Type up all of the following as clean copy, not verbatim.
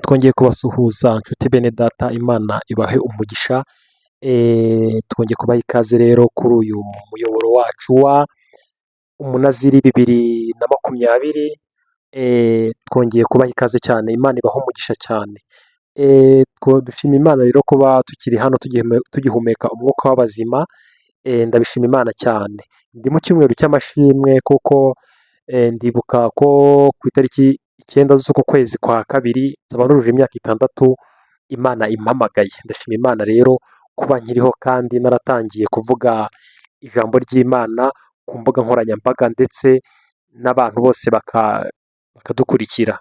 Twongeye kubasuhuza nshuti bene data, Imana ibahe umugisha. Twongeye kubaha ikaze rero kuri uyu muyoboro wacu wa Umunaziri 2020. Twongeye kubaha ikaze cyane, Imana ibahe umugisha cyane. Dushima Imana rero kuba tukiri hano tugihumeka umwuka w'abazima, ndabishima Imana cyane. Ndi mu cyumweru cy'amashimwe kuko ndibuka ko ku itariki 9 z'uku kwezi kwa kabiri nzaba nujuje imyaka 6 Imana impamagaye. Ndashima Imana rero kuba nkiriho kandi naratangiye kuvuga ijambo ry'Imana ku mbuga nkoranyambaga, ndetse n'abantu bose bakadukurikira.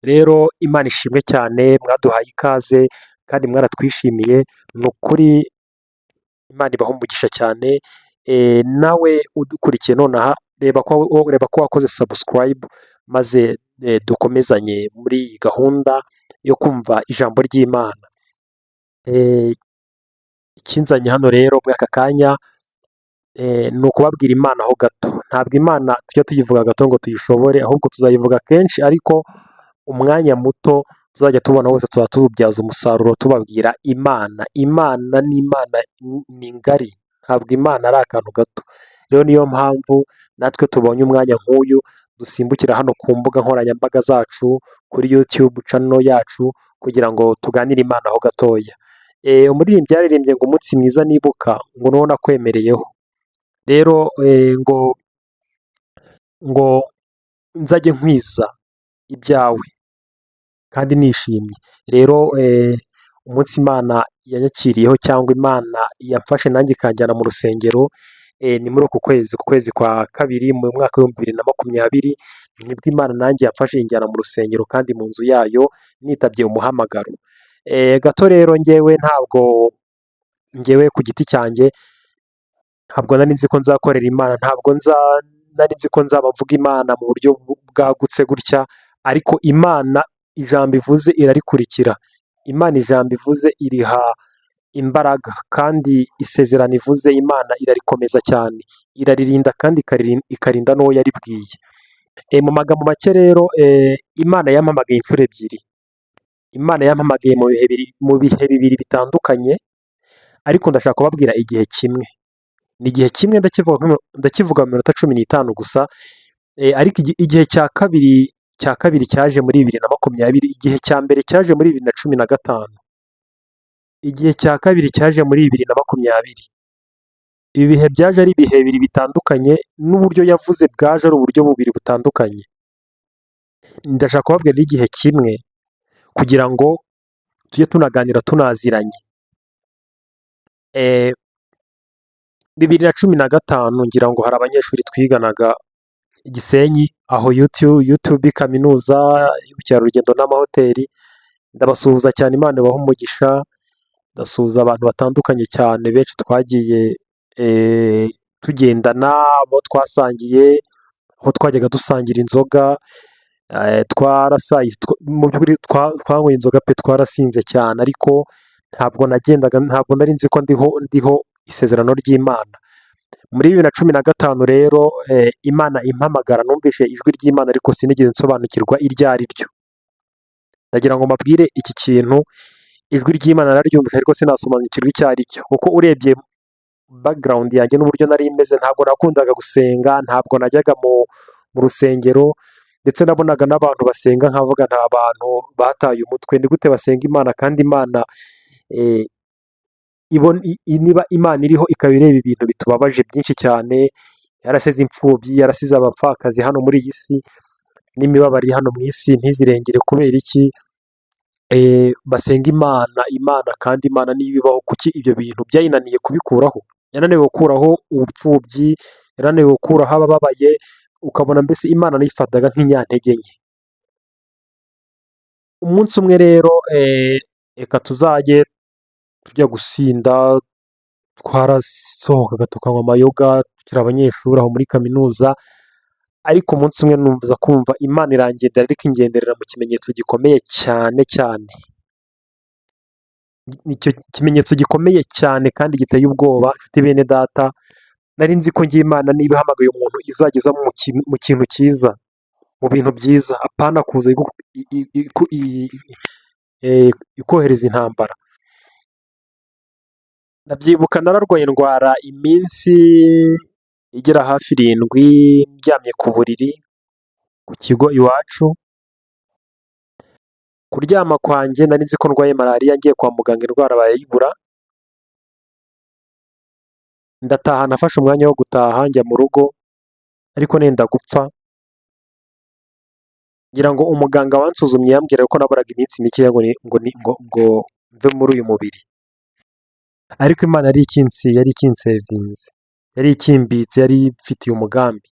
Rero Imana ishimwe cyane, mwaduhaye ikaze kandi mwaratwishimiye, ni ukuri Imana ibahe umugisha cyane. Nawe udukurikiye nonaha, reba ko wakoze subscribe, maze dukomezanye muri iyi gahunda yo kumva ijambo ry'Imana. Ikinzanye hano rero muri aka kanya ni ukubabwira Imana ho gato. Ntabwo Imana tujya tuyivuga gato ngo tuyishobore, ahubwo tuzayivuga kenshi, ariko umwanya muto tuzajya tubona wose tuzaba tuwubyaza umusaruro tubabwira Imana. Imana ni Imana, ni ngari, ntabwo Imana ari akantu gato. Rero niyo mpamvu natwe tubonye umwanya nk'uyu dusimbukira hano ku mbuga nkoranyambaga zacu, kuri YouTube channel yacu, kugira ngo tuganire Imana ho gatoya. Umuririmbyi yararirimbye ngo umunsi mwiza nibuka ngo nuwo nakwemereyeho. Rero ngo nzajye nkwiza ibyawe kandi nishimye. Rero umunsi Imana yanyakiriyeho cyangwa Imana yamfashe nanjye ikanjyana mu rusengero, ni muri uku kwezi, ku kwezi kwa kabiri mu mwaka w'2020, nibwo Imana nanjye yamfashe injyana mu rusengero kandi mu nzu yayo, nitabye umuhamagaro. Gato rero, njyewe ntabwo, njyewe ku giti cyanjye ntabwo nari nzi ko nzakorera Imana, ntabwo nari nzi ko nzaba mvuga Imana mu buryo bwagutse gutya, ariko Imana ijambo ivuze irarikurikira. Imana ijambo ivuze iriha imbaraga, kandi isezerano ivuze Imana irarikomeza cyane, iraririnda kandi ikarinda n'uwo yaribwiye. Mu magambo make rero, Imana yampamagaye inshuro ebyiri. Imana yampamagaye mu bihe bibiri bitandukanye, ariko ndashaka kubabwira igihe kimwe. Ni igihe kimwe, ndakivuga mu minota 15 gusa, ariko igihe cya kabiri cyaje muri 2020, igihe cya mbere cyaje muri 2015. Igihe cya kabiri cyaje muri 2020. Ibi bihe byaje ari ibihe bibiri bitandukanye, n'uburyo yavuze bwaje ari uburyo bubiri butandukanye. Ndashaka kubabwira igihe kimwe kugira ngo tujye tunaganira tunaziranye. 2015, ngira ngo hari abanyeshuri twiganaga i Gisenyi, aho UTB, kaminuza y'ubukerarugendo n'amahoteli, ndabasuhuza cyane, Imana ibahe umugisha, ndasuhuza abantu batandukanye cyane benshi twagiye tugendana, abo twasangiye, aho twajyaga dusangira inzoga, mu by'ukuri twanyweye inzoga pe, twarasinze cyane, ariko ntabwo nagendaga, ntabwo nari nzi ko ndiho isezerano ry'Imana. Muri 2015 rero, Imana impamagara, numvise ijwi ry'Imana ariko sinigeze nsobanukirwa iryo ari ryo. Ndagira ngo mbabwire iki kintu: ijwi ry'Imana nararyumvise ariko sinasobanukirwa icyo ari cyo, kuko urebye background yanjye n'uburyo nari meze, ntabwo nakundaga gusenga, ntabwo najyaga mu rusengero, ndetse nabonaga n'abantu basenga nkavuga nta bantu bataye umutwe, ni gute basenga Imana kandi Imana niba Imana iriho ikaba ireba ibintu bitubabaje byinshi cyane, yarasize imfubyi, yarasize abapfakazi hano muri iyi si, n'imibabaro iri hano mu isi ntizirengere, kubera iki basenga Imana kandi Imana niba ibaho, kuki ibyo bintu byayinaniye kubikuraho? Yananiwe gukuraho ubupfubyi, yananiwe gukuraho abababaye, ukabona mbese Imana nayifataga nk'inyantege nke. Umunsi umwe rero, reka tuzajye tujya gusinda, twarasohokaga tukanywa amayoga tukiri abanyeshuri aho muri kaminuza, ariko umunsi umwe numva kumva Imana irangenderera, ariko ingenderera mu kimenyetso gikomeye cyane cyane. Icyo kimenyetso gikomeye cyane kandi giteye ubwoba, nshuti bene data, nari nzi ko ngiye Imana niba ihamagaye umuntu izageza mu kintu cyiza, mu bintu byiza, apana kuza. ikohereza intambara. Ndabyibuka nararwaye, ndwara iminsi igera hafi 7 ndyamye ku buriri ku kigo iwacu. Kuryama kwanjye nari nzi ko ndwaye malariya, ngiye kwa muganga indwara barayibura. Ndataha, nafashe umwanya wo gutaha njya mu rugo ariko nenda gupfa. Ngira ngo umuganga wansuzumye yambwiraga ko naburaga iminsi mikeya ngo mve muri uyu mubiri, ariko Imana yari ikinsevinze, yari ikimbitse, yari imfitiye umugambi.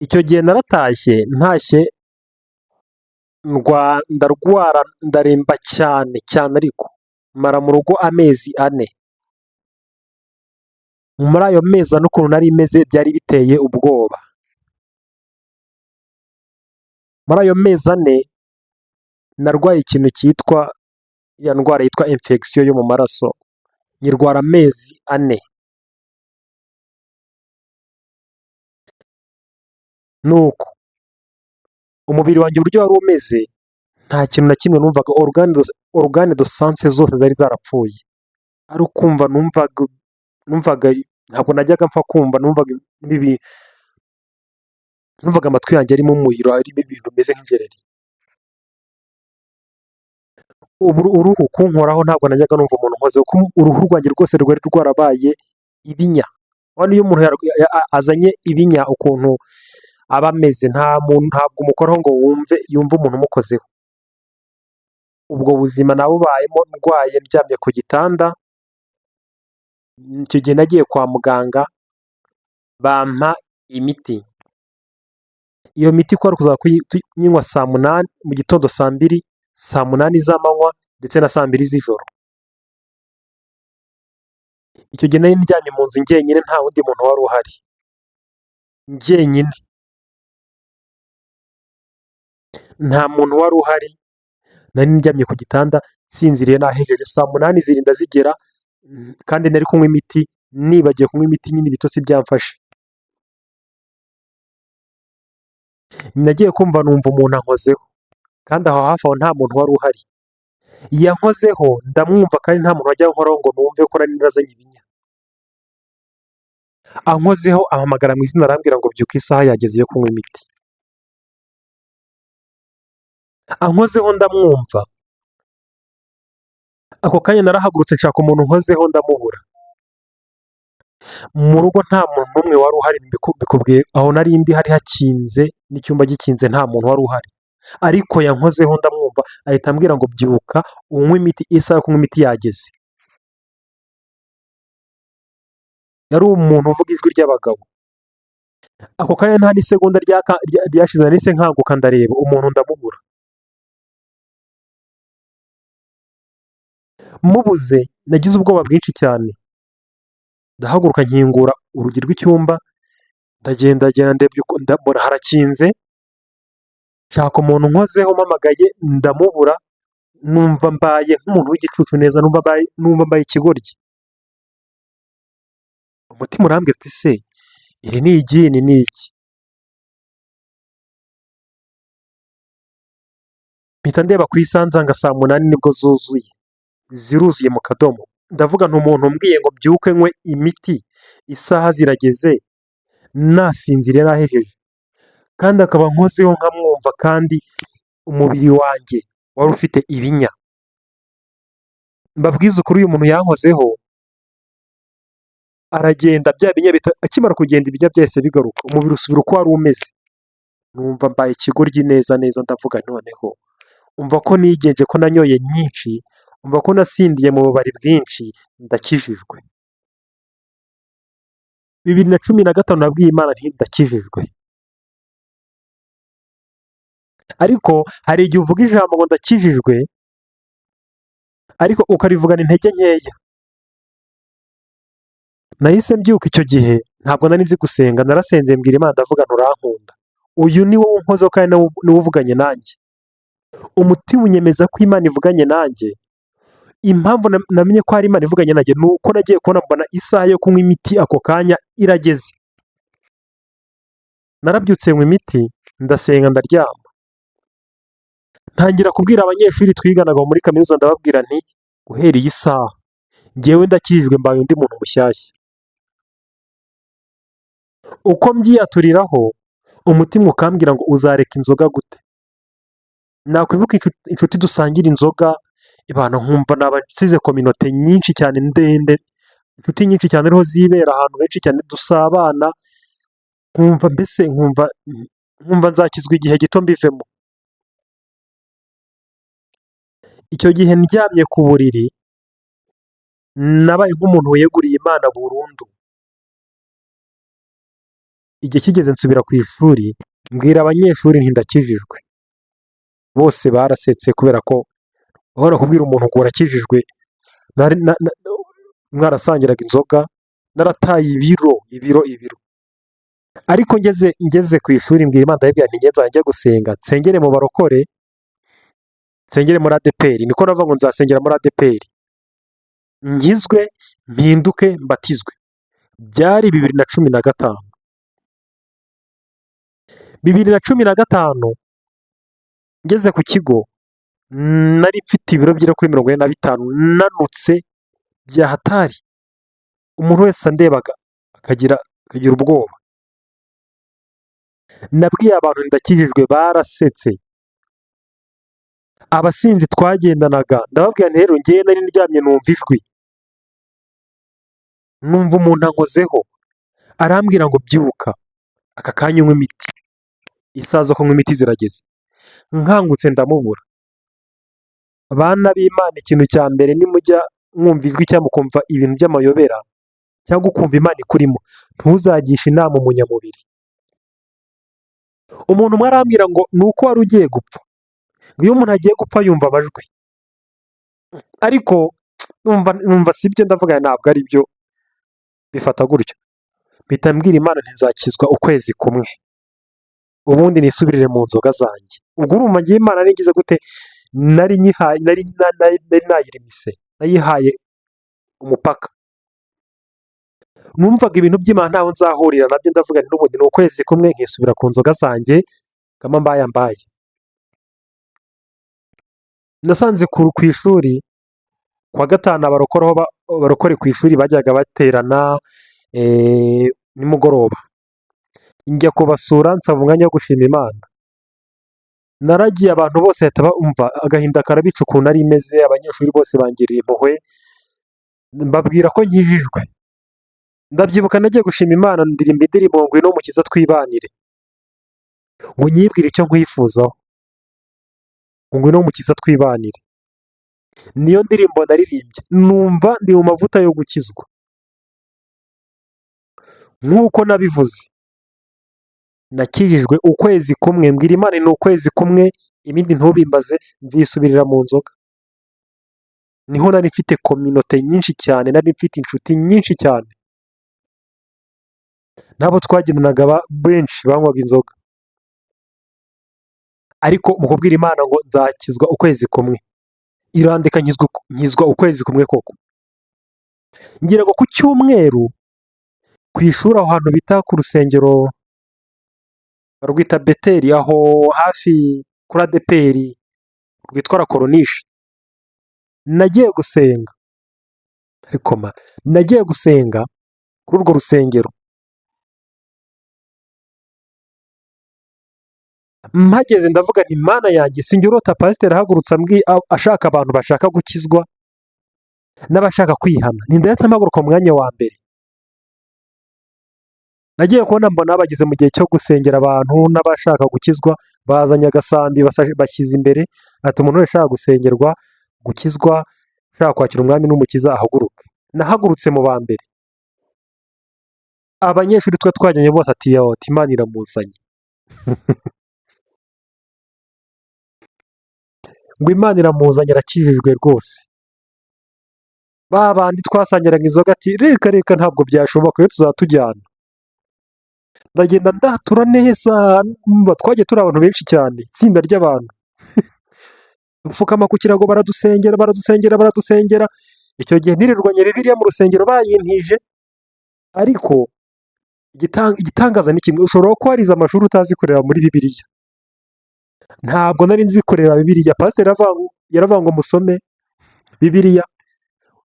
Icyo gihe naratashye, ntashye ndarwara, ndaremba cyane cyane, ariko mara mu rugo amezi 4. Muri ayo mezi 4 ukuntu nari meze byari biteye ubwoba. Muri ayo mezi 4 narwaye ikintu cyitwa ya ndwara yitwa infection yo mu maraso, nyirwara amezi 4. Nuko umubiri wanjye uburyo wari umeze, nta kintu na kimwe numvaga, organe de sens zose zari zarapfuye. Ari ukumva numvaga ntabwo najyaga mpfa kumva, numvaga amatwi yanjye arimo umuriro, arimo ibintu bimeze nk'injereri. Uruhu kunkoraho ntabwo najyaga numva umuntu unkozeho, kuko uruhu rwanjye rwose rwari rwarabaye ibinya. Urabona iyo umuntu azanye ibinya ukuntu aba ameze, nta muntu, ntabwo umukoraho ngo wumve yumve umuntu umukozeho. Ubwo buzima nabubayemo ndwaye ndyamye ku gitanda. Icyo gihe nagiye kwa muganga bampa imiti. Iyo miti kwari ukuza kuyinywa saa 8 mu gitondo, saa 2, saa 8 z'amanywa ndetse na saa 2 z'ijoro. Icyo gihe nari ndyamye mu nzu njyenyine, nta wundi muntu wari uhari, njyenyine, nta muntu wari uhari, nari ndyamye ku gitanda nsinziriye nahejeje, saa 8 zirinda zigera kandi nari kunywa imiti, nibagiwe kunywa imiti nyine ibitotsi byamfashe. Nagiye kumva numva umuntu ankozeho kandi aho hafi aho nta muntu wari uhari. Yankozeho ndamwumva kandi nta muntu wajya ankoraho ngo numve ko nari narazanye ibinya. Ankozeho ampamagara mu izina, arambwira ngo byuka, isaha yageze yo kunywa imiti. Ankozeho ndamwumva. Ako kanya narahagurutse nshaka umuntu nkozeho ndamubura. Mu rugo nta muntu n'umwe wari uhari, mbikubwiye, aho nari ndi hari hakinze n'icyumba gikinze, nta muntu wari uhari. Ariko yankozeho ndamwumva, ahita ambwira ngo byuka unywe imiti, isaha yo kunywa imiti yageze. Yari umuntu uvuga ijwi ry'abagabo. Ako kanya nta n'isegonda ryashize nahise nkanguka, ndareba umuntu ndamubura. Mubuze nagize ubwoba bwinshi cyane. Ndahaguruka nkingura urugi rw'icyumba, ndagendagenda ndebye ndabona harakinze, nshaka umuntu nkozeho mpamagaye ndamubura, numva mbaye nk'umuntu w'igicucu neza, numva mbaye ikigoryi. Umutima urambwira uti se iri ni igini ni iki? Mpita ndeba ku isaha nsanga saa 8 nibwo zuzuye, ziruzuye mu kadomo. Ndavuga nti umuntu umbwiye ngo mbyuke nywe imiti, isaha zirageze, nasinziriye nahejeje, kandi akaba ankozeho nkamwumva, kandi umubiri wanjye wari ufite ibinya. Mbabwize ukuri, uyu muntu yankozeho aragenda, bya binya akimara kugenda ibinya byahise bigaruka, umubiri usubira uko wari umeze. Numva mbaye ikigoryi neza neza, ndavuga noneho umva ko nigenje, ko nanyoye nyinshi, umva ko nasindiye mu bubari bwinshi, ndakijijwe. 2015 nabwiye Imana nti ndakijijwe. Ariko hari igihe uvuga ijambo ngo ndakijijwe, ariko ukarivugana intege nkeya. Nahise mbyuka icyo gihe ntabwo nari nzi gusenga, narasenze mbwira Imana, ndavuga nti urankunda. Uyu ni wowe unkozeho kandi ni wowe uvuganye nanjye. Umutima unyemeza ko Imana ivuganye nanjye. Impamvu namenye ko hari Imana ivuganye nanjye ni uko nagiye kubona mbona isaha yo kunywa imiti ako kanya irageze. Narabyutse nywa imiti, ndasenga, ndaryama. Ntangira kubwira abanyeshuri twiganaga muri kaminuza, ndababwira nti: "Guhera iyi saha njyewe ndakijijwe, mbaye undi muntu mushyashya." Uko mbyiyaturiraho, umutima ukambwira ngo: "Uzareka inzoga gute?" Nakwibuka inshuti dusangira inzoga ibana, nkumva naba nsize communauté nyinshi cyane ndende, inshuti nyinshi cyane ariho zibera, ahantu henshi cyane dusabana, nkumva mbese nkumva nzakizwa igihe gito mbivemo. Icyo gihe ndyamye ku buriri, nabaye nk'umuntu wiyeguriye Imana burundu. Igihe kigeze nsubira ku ishuri, mbwira abanyeshuri nti: "Ndakijijwe." Bose barasetse kubera ko urabona kubwira umuntu ngo urakijijwe, mwarasangiraga inzoga, narataye ibiro, ibiro, ibiro. Ariko ngeze ku ishuri mbwira Imana, ndayibwira nti: "Njye nzajya njya gusenga, nsengere mu barokore, nsengere muri ADEPR." Niko navuga ngo nzasengera muri ADEPR, nkizwe, mpinduke, mbatizwe. Byari 2015. 2015 ngeze ku kigo, nari mfite ibiro bigera kuri 45, nanutse bya hatari. Umuntu wese andebaga akagira ubwoba. Nabwiye abantu ndakijijwe, barasetse. Abasinzi twagendanaga ndababwira nti: "Rero njyewe nari ndyamye numva ijwi, numva umuntu ankozeho, arambwira ngo byuka aka kanya unywe imiti, isaha zo kunywa imiti zirageze." Nkangutse ndamubura. Bana b'Imana, ikintu cya mbere, nimujya mwumva ijwi cyangwa mukumva ibintu by'amayobera cyangwa ukumva Imana ikurimo, ntuzagishe inama umunyamubiri. Umuntu umwe arambwira ngo ni uko wari ugiye gupfa, ngo iyo umuntu agiye gupfa yumva amajwi, ariko numva si byo, ndavuga ntabwo ari byo, bifata gutyo. Mpita mbwira Imana nti: "Nzakizwa ukwezi kumwe, ubundi nisubirire mu nzoga zanjye." Ubwo urumva ngiye Imana nari gute? Nari nyihaye, nari nayirimise, nayihaye umupaka. Numvaga ibintu by'Imana ntaho nzahurira nabyo, ndavuga nti n'ubundi ni ukwezi kumwe nkisubira ku nzoga zanjye, kama mbaye mbaye. Nasanze ku ishuri kuwa gatanu abarokore ku ishuri bajyaga baterana nimugoroba, njya kubasura nsaba umwanya wo gushima Imana. Naragiye, abantu bose bahita bumva agahinda karabica ukuntu nari meze, abanyeshuri bose bangiriye impuhwe, mbabwira ko nkijijwe. Ndabyibuka nagiye gushima Imana, ndirimba indirimbo ngo "Ngwino mukiza twibanire", ngo nyibwire icyo nkwifuzaho, ngo ngwino mukiza twibanire. Niyo ndirimbo naririmbye, numva ndi mu mavuta yo gukizwa. Nk'uko nabivuze, nakijijwe ukwezi kumwe, mbwira Imana ni ukwezi kumwe, ibindi ntubimbaze, nzisubirira mu nzoga. Niho nari mfite communauté nyinshi cyane, nari mfite inshuti nyinshi cyane, n'abo twagendanaga benshi banywaga inzoga. Ariko mu kubwira Imana ngo nzakizwa ukwezi kumwe, irandeka nkizwa ukwezi kumwe koko. Ngira ngo ku cyumweru ku ishuri, aho hantu bita ku rusengero barwita Beteri, aho hafi kuri ADEPR rwitwa La Corniche, nagiye gusenga, ariko mana, nagiye gusenga kuri urwo rusengero, mpageze ndavuga nti: "Mana yanjye, sinjya urota pasiteri ahagurutse ashaka abantu bashaka gukizwa n'abashaka kwihana, ni ndahita mpaguruka mu mwanya wa mbere." Nagiye kubona mbona bageze mu gihe cyo gusengera abantu n'abashaka gukizwa, bazanye agasambi bashyize imbere, ati: "Umuntu wese ushaka gusengerwa, gukizwa, ushaka kwakira umwami n'umukiza ahaguruke." Nahagurutse mu ba mbere. Abanyeshuri twe twajyanye bose ati: "Yo, Imana iramuzanye." Ngo Imana iramuzanye, arakijijwe rwose. Ba bandi twasangiraga inzoga ati: "Reka reka, ntabwo byashoboka, iyo tuzatujyana." Ndagenda ndatura neza, twagiye turi abantu benshi cyane, itsinda ry'abantu. Mfukama ku kirago, baradusengera, baradusengera, baradusengera. Icyo gihe ntirirwanye Bibiliya mu rusengero bayintije, ariko igitangaza ni kimwe, ushobora kuba warize amashuri utazi kureba muri Bibiliya. Ntabwo nari nzi kureba Bibiliya. Pasiteri yaravuga ngo musome Bibiliya,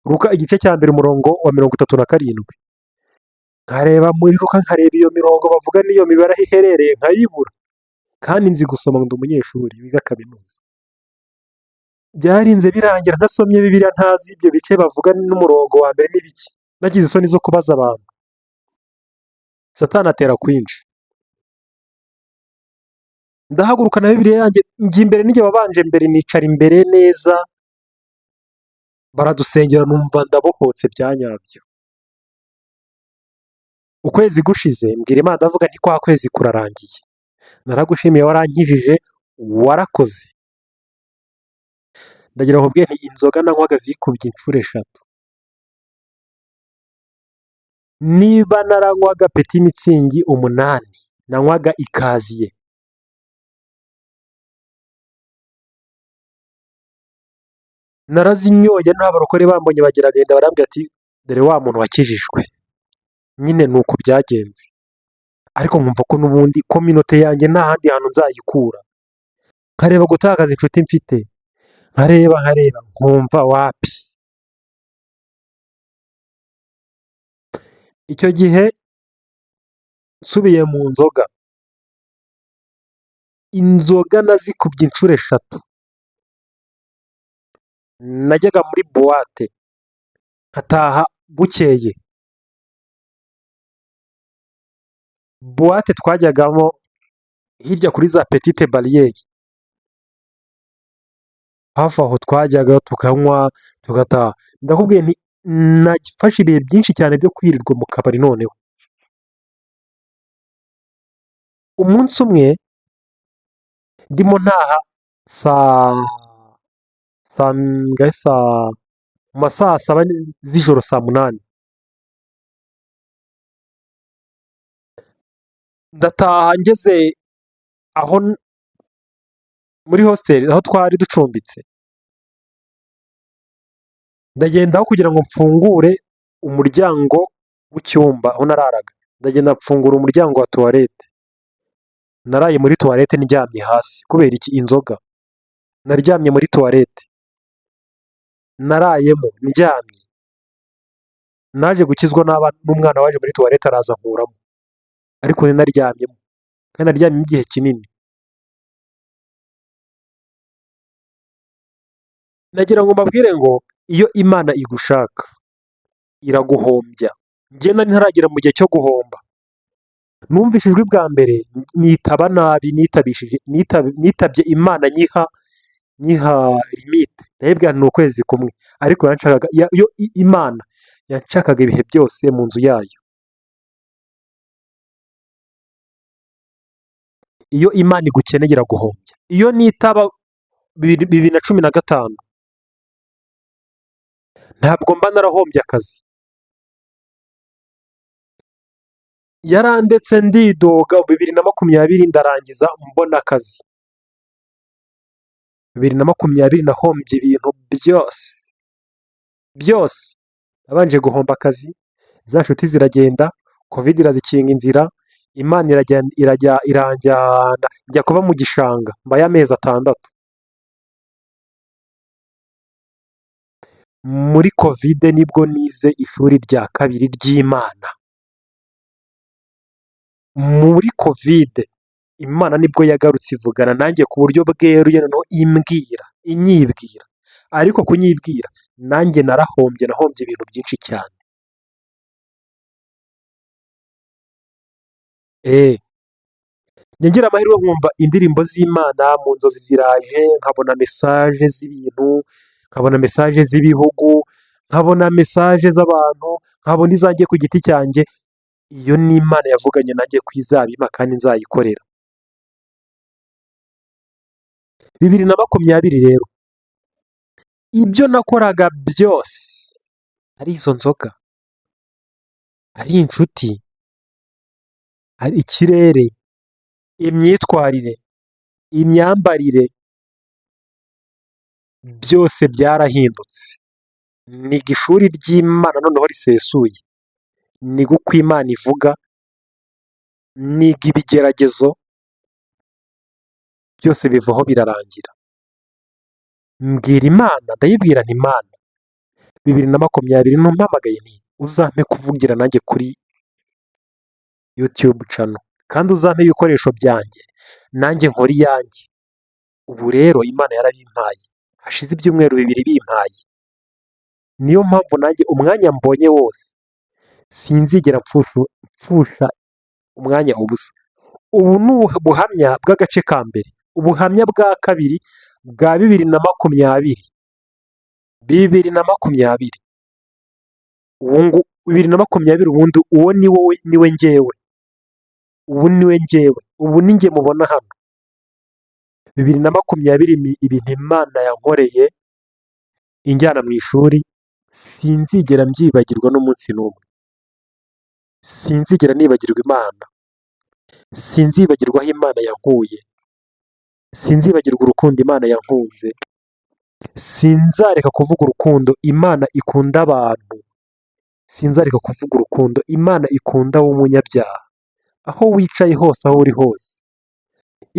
Luka igice cya 1 umurongo wa 37. Nkareba muri Luka, nkareba iyo mirongo bavuga n'iyo mibare aho iherereye nkayibura, kandi nzi gusoma, ndi umunyeshuri wiga kaminuza. Byarinze birangira ntasomye Bibiliya, ntazi ibyo bice bavuga n'umurongo wa mbere n'ibiki. Nagize isoni zo kubaza abantu. Satani atera kwinshi. Ndahaguruka na Bibiliya yanjye, njya imbere, nijye wabanje mbere, nicara imbere neza, baradusengera, numva ndabohotse bya nyabyo. Ukwezi gushize mbwira Imana, ndavuga nti: "Kwa kwezi kurarangiye, naragushimiye, warankijije, warakoze." Ndagira ngo nkubwire nti inzoga nanywaga zikubye inshuro 3. Niba naranywaga petit Mützig 8, nanywaga ikaziye. Narazinyoye, n'abarokore bambonye bagira agahinda, barambwira ati: "Dore wa muntu wakijijwe." Nyine ni uko byagenze, ariko nkumva ko n'ubundi communauté yanjye nta handi hantu nzayikura. Nkareba gutakaza inshuti mfite, nkareba nkareba nkumva wapi. Icyo gihe nsubiye mu nzoga, inzoga nazikubye inshuro 3. Najyaga muri boîte nkataha bukeye. Boîte twajyagamo hirya kuri za petite barrière, hafi aho twajyaga tukanywa tugataha. Ndakubwiye nti nafashe ibihe byinshi cyane byo kwirirwa mu kabari. Noneho umunsi umwe ndimo ntaha saa saa mu ma saa saba z'ijoro, saa munani, ndataha, ngeze aho muri hostel aho twari ducumbitse, ndagenda aho kugira ngo mfungure umuryango w'icyumba aho nararaga, ndagenda mfungura umuryango wa toilette. Naraye muri toilette ndyamye hasi. Kubera iki? Inzoga. Naryamye muri toilette, narayemo ndyamye. Naje gukizwa n'umwana waje muri toilette, araza ankuramo, ariko nari naryamyemo kandi naryamyemo igihe kinini. Nagira ngo mbabwire ngo iyo Imana igushaka iraguhombya. Njye nari ntaragera mu gihe cyo guhomba. Numvise ijwi bwa mbere nitaba nabi, nitabishije, nitabye Imana nyiha limite, ndayibwira ni ukwezi kumwe, ariko yanshakaga yo, Imana yanshakaga ibihe byose mu nzu yayo. Iyo Imana igukeneye iraguhombya. Iyo nitaba 2015, ntabwo mba narahombye akazi. Yarandetse ndidoga, 2020 ndarangiza mbona akazi. 2020 nahombye ibintu byose byose. Nabanje guhomba akazi, za nshuti ziragenda, Covid irazikinga inzira, Imana irajya iranjyana njya kuba mu gishanga, mbayo amezi 6. Muri Covid nibwo nize ishuri rya kabiri ry'Imana. Muri Covid Imana nibwo yagarutse ivugana nanjye ku buryo bweruye, noneho imbwira, inyibwira, ariko kunyibwira nanjye narahombye, nahombye ibintu byinshi cyane. Njya ngira amahirwe nkumva indirimbo z'Imana mu nzozi ziraje, nkabona message z'ibintu, nkabona message z'ibihugu, nkabona message z'abantu, nkabona izanjye ku giti cyanjye. Iyo ni Imana yavuganye nanjye ko izabimpa kandi nzayikorera. 2020 rero, ibyo nakoraga byose, ari izo nzoga, ari inshuti, ari ikirere, imyitwarire, imyambarire, byose byarahindutse. Niga ishuri ry'Imana noneho risesuye, niga uko Imana ivuga, niga ibigeragezo. Byose bivaho birarangira. Mbwira Imana, ndayibwira nti: "Imana, 2020 ntumpamagaye, nti uzampe kuvugira nanjye kuri YouTube channel, kandi uzampe ibikoresho byanjye nanjye nkora iyanjye." Ubu rero Imana yarabimpaye, hashize ibyumweru 2 bimpaye. Niyo mpamvu nanjye umwanya mbonye wose sinzigera mpfusha umwanya ubusa. Ubu ni ubuhamya bw'agace ka mbere. Ubuhamya bwa kabiri bwa 2020, 2020, 2020 ubundi uwo ni wowe, niwe njyewe, ubu niwe njyewe, ubu ni njye mubona hano. 2020 ibintu Imana yankoreye injyana mu ishuri sinzigera mbyibagirwa n'umunsi n'umwe. Sinzigera nibagirwa Imana, sinzibagirwa aho Imana yankuye, sinzibagirwa urukundo Imana yankunze, sinzareka kuvuga urukundo Imana ikunda abantu, sinzareka kuvuga urukundo Imana ikunda w'umunyabyaha. Aho wicaye hose, aho uri hose,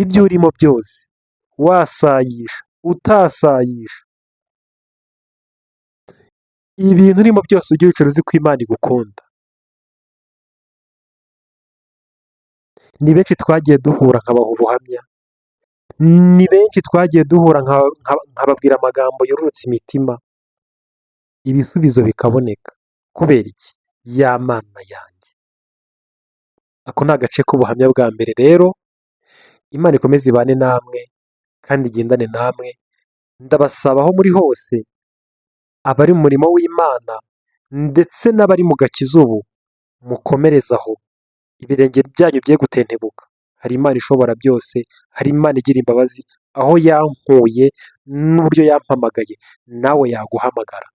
ibyo urimo byose, wasayisha, utasayisha, ibintu urimo byose, ujye wicara uzi ko Imana igukunda. Ni benshi twagiye duhura nkabaha ubuhamya, ni benshi twagiye duhura nkababwira amagambo yururutsa imitima, ibisubizo bikaboneka. Kubera iki? Ya Mana yanjye. Ako ni agace k'ubuhamya bwa mbere rero. Imana ikomeze ibane namwe kandi igendane namwe. Ndabasaba aho muri hose, abari mu murimo w'Imana ndetse n'abari mu gakiza ubu, mukomereze aho, ibirenge byanyu bye gutentebuka. Hari Imana ishobora byose, hari Imana igira imbabazi, aho yankuye n'uburyo yampamagaye nawe yaguhamagara.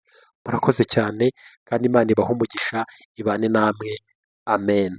Murakoze cyane kandi Imana ibahe umugisha, ibane namwe, amen.